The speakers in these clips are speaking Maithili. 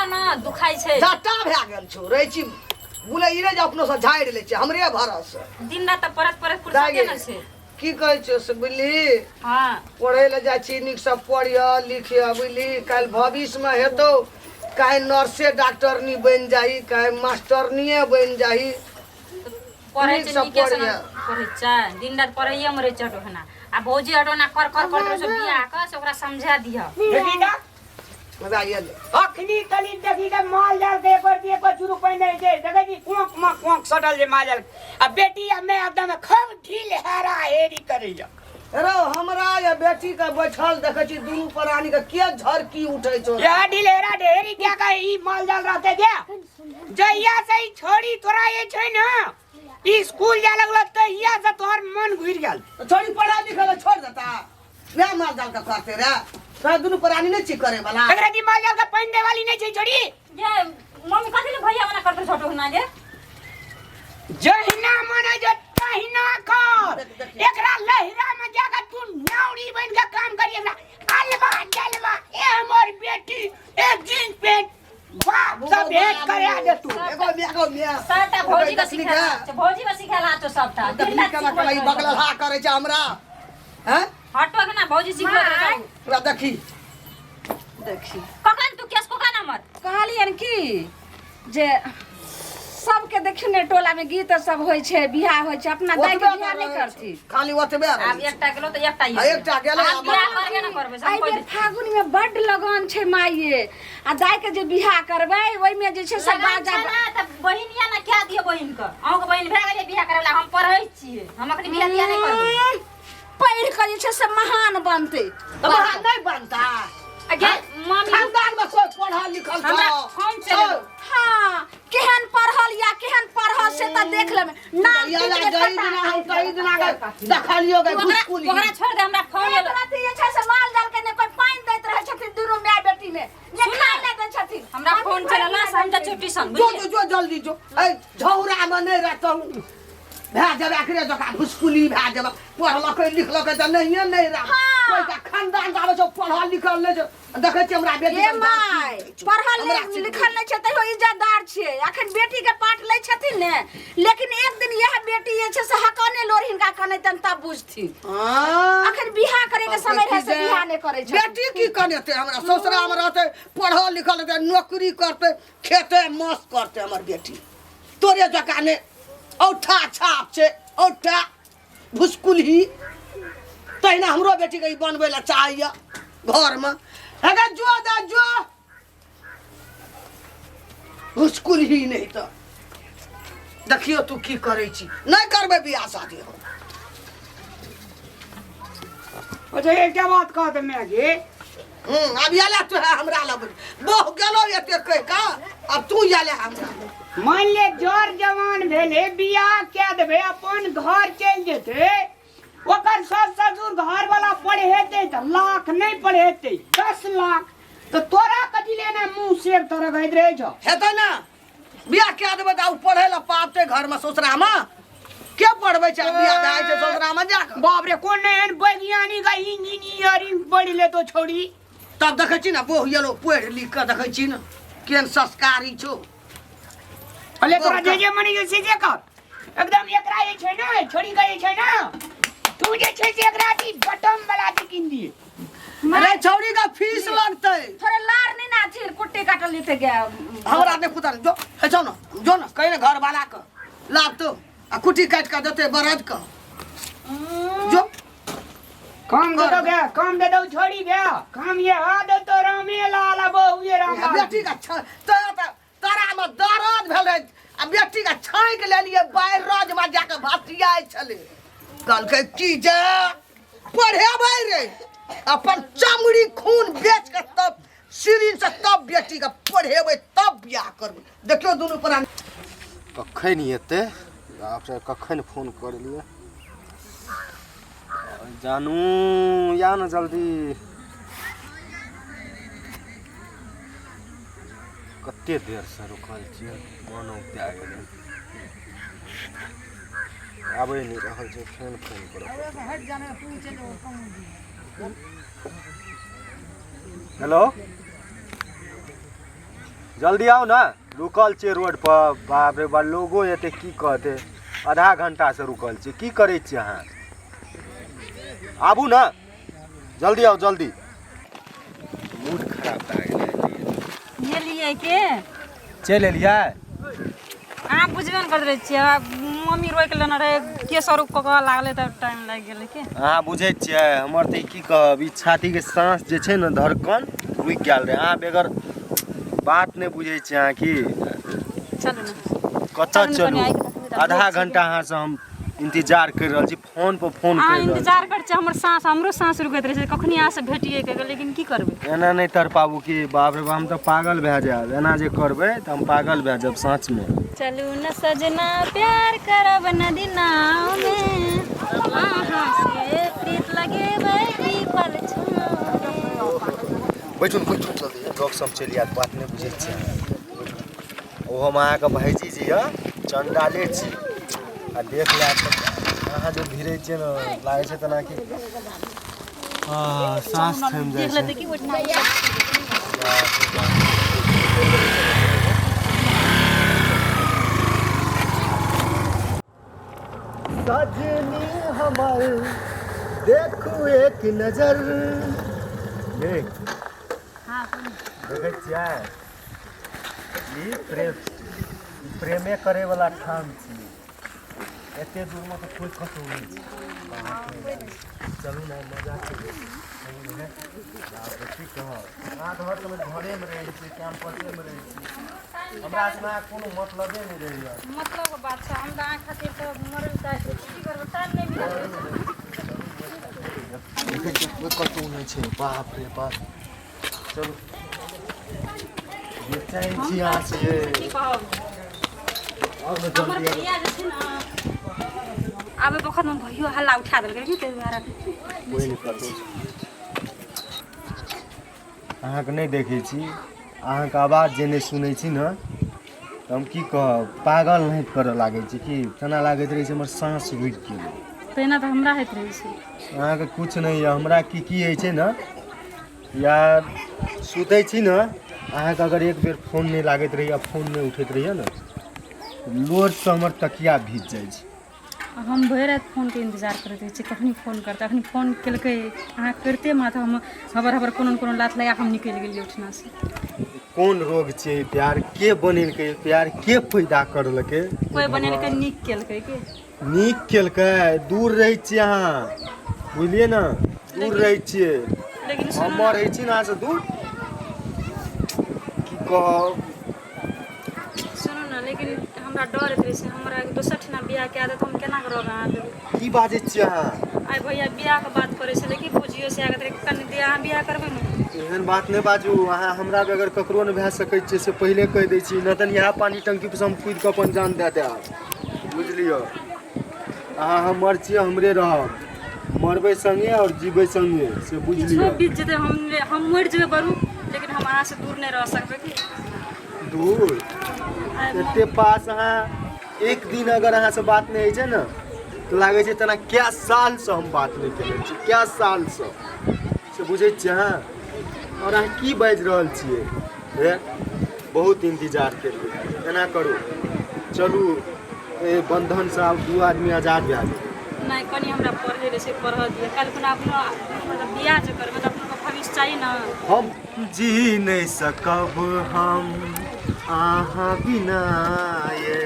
न दुखाइ छै। जट्टा भए गेल छौ, रहै छी बोले ई नहि जे अपनो से झाड़ि लै छै हमरे भरोसे। दिन रात तऽ परत परत फुर्सते न छै। की कहै छौ से बुझली? हाँ। पढ़ै लए जाइ छी, नीकसँ पढ़िह लिखिह बुझली, काल्हि भविष्यमे हेतौ काल्हि नर्से डॉक्टरनी बनि जाही, काल्हि मास्टरनीए बनि जाही। पढ़ै छै नीकसँ नीके से पढ़िह। पढ़ै छै, दिन रात पढ़ैए मे रहै छै हटोना। आ भौजी हटोना कर कर कर से बियाह कर से ओकरा समझा दिह। देखी तऽ हमरा आयल अखनी कनी देखी तऽ माल जाल के एक बार एक चुरू पानि नहि छै, देखै छी कोक मे कोक सटल जे माल जाल आ बेटी आ मैं एकदम खूब ढील हेरा हेरी करैया। रौ हमरा या बेटी के बैठल देखै छी दुनू प्राणी के के झरकी उठै छौ। यह ढील हेरा ढेरी क्या कहे ई माल जाल रहते जे जहिया से ई छोड़ी तोरा ये छै ने ई स्कूल जाय लगलो तहिया से तोहर मन घुरि गेल। तऽ छोड़ी पढ़ाई लिखाई लए छोड़ देता, वएह माल जाल के करते रे, तोरा दुनू प्राणी नहि छी करे वाला। एकरा दी माल जाल के पानि दे वाली नहि छै छोड़ी। ये मम्मी कथी ले भैया मना करते छोटो ना गे? जहिना मन है जे तहिना कर, एकरा लहरा में जाके तू नावड़ी बन के काम करी, एकरा अलवा जलवा ए हमर बेटी ए जींस पैंट बाप सब भेंट करे दे तू। एगो मे एगो मे सबटा भौजी के देखली सिखेला के? छै, भौजी के सिखेला छौ सबटा। दिन देखली रात केना सिखबैत केना ई रहै छौ। बगलहा करै छै हमरा, हैं? हटो के ना भौजी सिखबैत रहै छौ। पूरा देखी देखी कखन तू केस कोका नंबर कहलियन की जे सबके देखियौ ने टोला में गीत सब होइ छै, बियाह होइ छै, अपना दाई के ओतबे बियाह नहि रहै छै। करथी। खाली ओतबे रहै आब छै। एकटा गेलो तऽ एकटा आ एकटा गेलै, आब आ बियाह करबे ना करबै सब एहि कोइ बेर फागुन में बड्ड लगन छै माइये, आ दाई के जे बियाह करबै ओहिमे जे छै सब लगन बाजा छै ना, तऽ बहिन या ना क्या दियौ बहिन के? अहूँके बहिन भए गेलै बियाह करै वला, हम पढ़ै छियै, हम अखनी बियाह तियाह नहि करबै। पढ़ि कऽ जे छै से महान बनतै। तऽ महान नहि बनता? अगे मम्मी खानदान में कोई पढ़ल लिखल छौ? हमरा फोन चले। छौ? हाँ, केहन पढ़ल या केहन पढ़ल से तऽ देख लेबै। नाम याला टिकले जई पता दिना हम तई दिना के देखलियो गे ओकरा घुसकुली। ओकरा छोड़ दे, हमरा फोन एक एलो। राति जे छै से माल जाल के ने कोई पानि दैत रहै छथिन दुनू माय बेटी में, ने सुन खाय लए दै छथिन। हमरा मम्मी फोन भरि चलला से हम दिना जाइ छियौ ट्यूशन। जो बुझलियै? जो जो जल्दी जो, ए झौरा में नहीं रहतौ भए जेबै अखरे जकाँ घुसकुली भए जेबै। पढ़लकै लिखलकै तऽ नहिए नहि रह। हाँ। कोइ का खानदान के आबै छौ पढ़ल लिखल नहि छौ, देखै छियै हमरा बेटी ये के my दाँत छै। पढ़ल हमरा नहि सिखबै। लिखल नहि छै तैयो इज्जतदार छियै। अखन बेटी के पाठ लै छथिन ने, लेकिन एक दिन इएह बेटी जे छै से हकने लोर हिनका कनेतनि तब बुझथिन। हाँ। अखन बियाह करे के समय रहै से बियाह नहि करै छथिन। बेटी की कनेतै? हमरा ससुरा मे रहतै, पढ़ल लिखल हेतै, नौकरी करतै, खेते मस्त करतै हमर बेटी। तोरे जकाँ नहि औठा छाप छै, औठा भुसकुलही। तहिना हमरो बेटीके ई बनबै लए चाहैए घरमे। हे जो दा जो भुसकुलही, नहि तऽ देखियौ तू की करै छी। नहि करबै बियाह शादी हम। अच्छा एकटा बात कह दे मैं गे। आब आयल तू है हमरा लग, बहु गेलो एते कहि कऽ, आब तू आयल हमरा लग। मान ले जर जवान भेले बियाह कए देबै, अपन घर चलि जेतै, ओकर सास ससुर घर वाला पढ़ेतै तऽ लाख नहि पढ़ेतै 10 लाख, तऽ तोरा कथी लेना मुँह शेर तरह गैत रहै छौ? हेतै ना बियाह कए देबै तऽ आब पढ़ै लए पाबतै घरमे? ससुरामे के पढ़बै छै? आब बियाह भए जाइ छै ससुरामे जाकऽ। बाप रे, कोन एहन वैज्ञानिक आ इंजीनियरिंग पढ़ि लेतो छौड़ी। तब देखै छी ने बहु येलो पढ़ि लिख कऽ, देखै छी ने केहन संस्कारी छौ। अले तोरा जे जे मनी जे से जे कर एकदम। एकरा जे छै ने छोड़ी के जे छै ने तू जे छै से एकरा अथी बटम वाला अथी कीन दिए। अरे छौड़ी का फीस लगतै। थोड़े लार नहीं ना थी कुट्टी काटल जेते गे। हमरा नहि पता, जो हे छौ ने जो ने कहि ने घर वाला के लाभ तो आ कुट्टी काटि कऽ देतै बरद के जो। काम दे दो गया, काम दे दो छोड़ी गया काम ये आ दे तो रामे लाल अब ये राम लाल। बेटी का तोरा में दर्द भेल रहे आ बेटी का छाँकि लेलिए बाहर रोज में जाके भसियाइ छलै। कहलकै की जे पढ़ेबै रे, अपन चमड़ी खून बेच के तब सिरिन से तब बेटी के पढ़ेबै तब बियाह करबै। देखियौ दुनू प्राणी कखन एतै बाप रे, कखन फोन करलियै। जानू या ने जल्दी, कते देरसँ रुकल छियै, मन औगता गेलै, आबै नहि रहल छै। फेर फोन करऽ। हेलो जल्दी आउ ने, रुकल छियै रोड पर। बाप रे बाप, लोगो एते की कहते, आधा घंटा से रुकल छियै। की करै छियै अहाँ? आबू ने, जल्दी आउ जल्दी। मूड खराब भए गेलै। गेलियै के? चलि एलियै। अहाँ बुझबे ने करैत रहै छियै, आब मम्मी रोकि लेने रहै, केसर कऽ कऽ लागलै तऽ टाइम लागि गेलै के। अहाँ बुझै छियै हमर तऽ ई की कहब, ई छातीके साँस जे छै ने धड़कन रुकि गेल रहै। अहाँ बगैर बात नहि बुझै छियै अहाँ की। चलू ने। कतऽ? चलू ने, चलू। कनि आइ के आधा घंटा अहाँसँ हम इंतजार करि रहल छी, फोन पर फोन अहाँ करि रहल छी। इंतजार करै छियै, हमर साँस, हमरो साँस रुकैत रहै छै कखनी अहाँसँ भेटिए के, लेकिन की करबै? एना नहि तड़पाबू कि, बाप रे बाप, हम तऽ पागल भए जायब। एना जे करबै तऽ हम पागल भए जायब साँचमे। चलू न सजना, प्यार करब नदी नाव में, अहाँ से प्रीत लगेबै ई पल छाँव में। बैठू ने, बैठू जल्दी, लोक सब चलि आयत। बात नहि बुझै छियै। ओहोमे अहाँके भाइजी जे यऽ चण्डाले छी आ देख लेब तऽ अहाँ जे भिड़ै छियै ने, लागै छै तेना कि साँस थमि जाइ देख छै। लेतै कि ओहिठिना। बाप रे बाप। सजनी हमर देखू एक नजर, देख। देखै छियै, ई प्रेम, ई प्रेमे करे वाला ठाम छी। एते दूरमे तऽ कोइ कतहु नहि छै। चलू ने, मजा छै। चलू ने। बाप रे, की कहब, अहाँ तऽ हर समय घरेमे रहै छी, कैंपसेमे रहै छी, हमरा से अहाँके कोनो मतलबे नहि रहैए। मतलब के बात छै, हम तऽ अहाँ खातिर तऽ मरल चाहै छी। की करबै, टाइम नहि मिलत रहै छै। देखै छियै, कोइ कतहु नहि छै। बाप रे बाप, चलू, बेचैन छी अहाँ से। की कहब? आउ ने। हमर जल्दी आउ। भैया जे छै ने, आबै बखतमे भैयो हल्ला उठा देलकै कि, ताहि दुआरे। कोइ नहि कतहु छै। अहाँके नहि देखै छी, अहाँके आवाज जे नहि सुनै छी ने, तऽ हम की कहब, पागल नहि करऽ लागै छी कि, तेना लागैत रहै छै हमर साँस रुकि गेलै। तहिना तऽ हमरा होइत रहै छै। अहाँके किछु नहि यऽ, हमरा की की होइ छै ने यार, सुतै छी ने, अहाँके अगर एक बेर फोन नहि लागैत रहैए, फोन नहि उठैत रहैए ने, लोरसँ हमर तकिया भीज जाइ छै। आ हम भरि राति फोनके इंतजार करैत रहै छी, कखनी फोन करतै। अखनी फोन केलकै, अहाँ करिते मात्र हम हबर हबर कोनो ने कोनो लात लगा कऽ हम निकलि गेलियै ओहिठिनासँ। कोन रोग छै प्यार? के बनेलकै प्यार? के पैदा करलकै? कोइ बनेलकै, नीक केलकै की। नीक केलकै। दूर रहै छियै अहाँ, बुझलियै ने, दूर रहै छियै। लेकिन सुनू। हम रहै छी ने अहाँसँ दूर, की कहब। सुनू ने, लेकिन हमरा डर होइत रहै छै, हमरा दोसर ठिना बियाह कए देत, हम केना कऽ रहबै अहाँके? की बाजै छियै अहाँ? आइ भैया बियाहके बात करै छलै कि, पुजियो से आगत रहै कनि दिया, अहाँ बियाह करबै ने? एहन बात नहि बाजू अहाँ। हमरा बगैर ककरो नहि भए सकै छियै, से पहिले कहि दै छी, नहि तऽ इएह पानी टंकी पर हम कूदि कऽ अपन जान दए देब, बुझलियौ? अहाँ हमर छियै, हमरे रहब, मरबै संगे आओर जीबै संगे, से किछो बुझलियौ? बीत जेतै, हम मरि जेबै बरू, लेकिन हम अहाँसँ दूर नहि रह सकबै की। दूर? आइ एते पास अहाँ, एक दिन अगर अहाँसँ बात नहि होइ छै ने, तऽ लागै छै तेना कै सालसँ हम बात नहि केने छी, कै सालसँ, से बुझै छियै अहाँ? आओर अहाँ की बाजि रहल छियै हे? बहुत इंतजार केलियै। एना करू, चलू, एहि बंधनसँ आब दू आदमी आजाद भए जेबै। नहि, कनि हमरा पढ़ै रहै छै, पढ़ऽ दिअ। काल्हि खुना अपनो मतलब बियाह जे करबै तऽ अपनो भविष्य चाही ने। हम जी नहि सकब हम अहाँ बिना, ये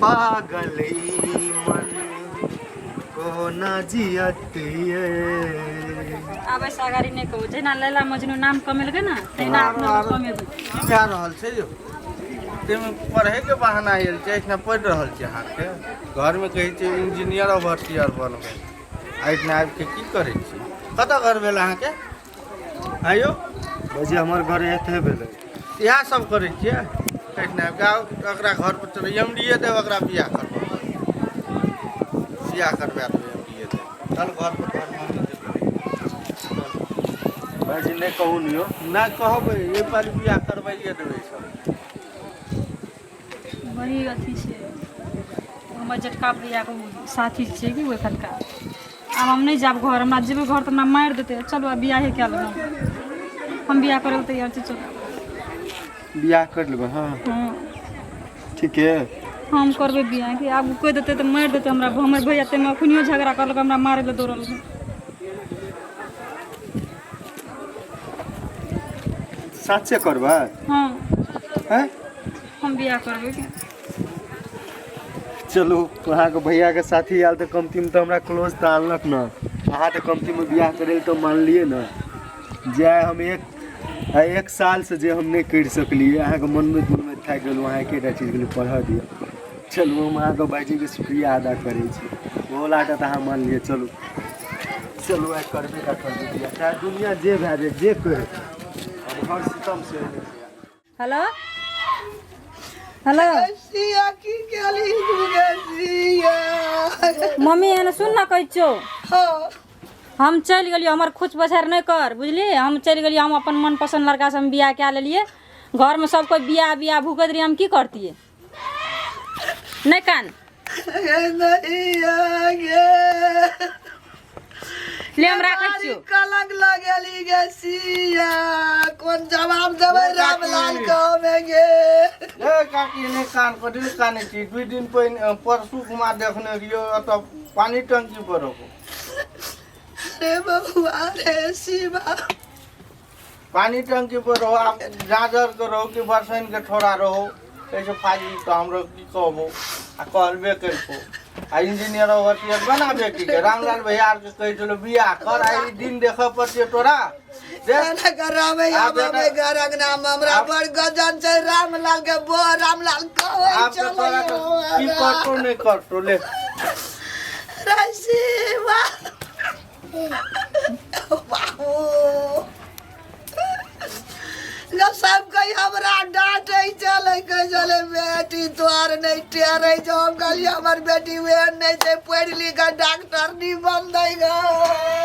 पागल ई मन कोना जियत ये। आबै से अगाड़ी नहि कहू, जहिना लैला मजनू नाम कमेलकै ने, तहिना अपनो कमेबै। की भए रहल छै यौ? ताहिमे पढ़ैके बहाना आयल छै, एहिठिना पढ़ि रहल छै। अहाँके घरमे कहै छै इंजीनियर ओवरसियर बनबै, एहिठिना आबिके की करै छी? कतऽ घर भेल अहाँके? आँय यौ? भाइजी, हमर घर एते भेलै। इएह सब करै छियै एहिठिना आबिके? आउ ओकरा घर पर चलू, एम डी ए देब, ओकरा बियाह करबै, बियाह करबा देबै, एम डी ए देब। चल घर पर, तोहर मम्मी जेतै। भाइजी, नहि कहू ने यौ। नहि कहबै, एहि पर बियाह करबैए देबै सब। बड़ी अथी छै, हमर जेठका भैयाके ओ साथी छियै कि ओ एखनका। आब हम नहि जायब घर, हमरा जेबै घर तऽ हमरा मारि देतै। चलू, आब बियाहे कए लेबै। हम बियाह करै लए तैयार छी, चलू। बियाह कर लेबै? हाँ। हाँ। ठीक है। हम करबै बियाह कि आब कोइ देतै तऽ मारि देतै हमरा। हमर भैया ताहिमे अखनियो झगड़ा करलक, हमरा मारै लए दौड़ल है। साचे करबै? हाँ। हैं? हम बियाह करबै की। चलू, अहाँके भैयाके साथी आयल तऽ कमतीमे तऽ हमरा क्लोज तऽ आनलक ने। अहाँ तऽ कमतीमे बियाह करै लए तऽ मानलियै ने। जे आइ हम एक सालसँ जे हम नहि करि सकलियै, अहाँके मनमे दिनमे थाकि गेलहुँ, अहाँ एकेटा चीजके लिए पढ़ऽ दिअ। चलू, हम अहाँके भाइजीके शुक्रिया अदा करै छी, ओहो लाके तऽ अहाँ मानलियै। चलू चलू, आइ करबे टा करबै बियाह, चाहे दुनिया जे भए जाए, जे कहै, अब हर सितमसँ। Hello hello. सिया, की केली तू गे सिया? मम्मी, एने सुन ना, कहै छियौ। हाँ। हम चलि गेलियै, हमर खुच पछाड़ नहि कर, बुझलिही? हम चलि गेलियै, हम अपन मनपसन्द लड़कासँ हम बियाह कए लेलियै। घरमे सब कोइ बियाह बियाह भूकैत रहियै, हम की करतियै? नहि कान। नहीं आगे। ले, हम राखै छियौ। कलंक लगेली गे सिया, कोन जवाब देबै रामलाल कहमे गे? ए काकी, नहि कान, कथी लए कानै छी? 2 दिन पहिने, परसू घुमा देखने रहियो एतऽ पानी टंकी पर रहो। रे बबुआ रे शिवा। पानी टंकी पर रहो, आब गाजर के रहो कि बरसैन के ठोरा रहो, ऐसे फाजिल तऽ हमरो की कहबो आ कहलबे करिको आ इंजीनियर ओवरसियर बना बेटी के। रामलाल भैया आर के कहै छलो बियाह कर, आ ई दिन देखऽ पड़तै तोरा, देख। रामे आब बेटा- आबै घर अंगना मे हमरा बड़ गजन छै रामलाल के बो रामलाल कहै। आब तऽ तोरा के की करतो नहि करतो, ले। रे शिवा बाबू, जब सब कही हमरा डांटे चले, कहे चले बेटी तोहर नहीं टेरे जो। हम कहलिए हमर बेटी वेहन नहीं छै, पढ़ि लिख के डॉक्टर नहीं बनतै ग।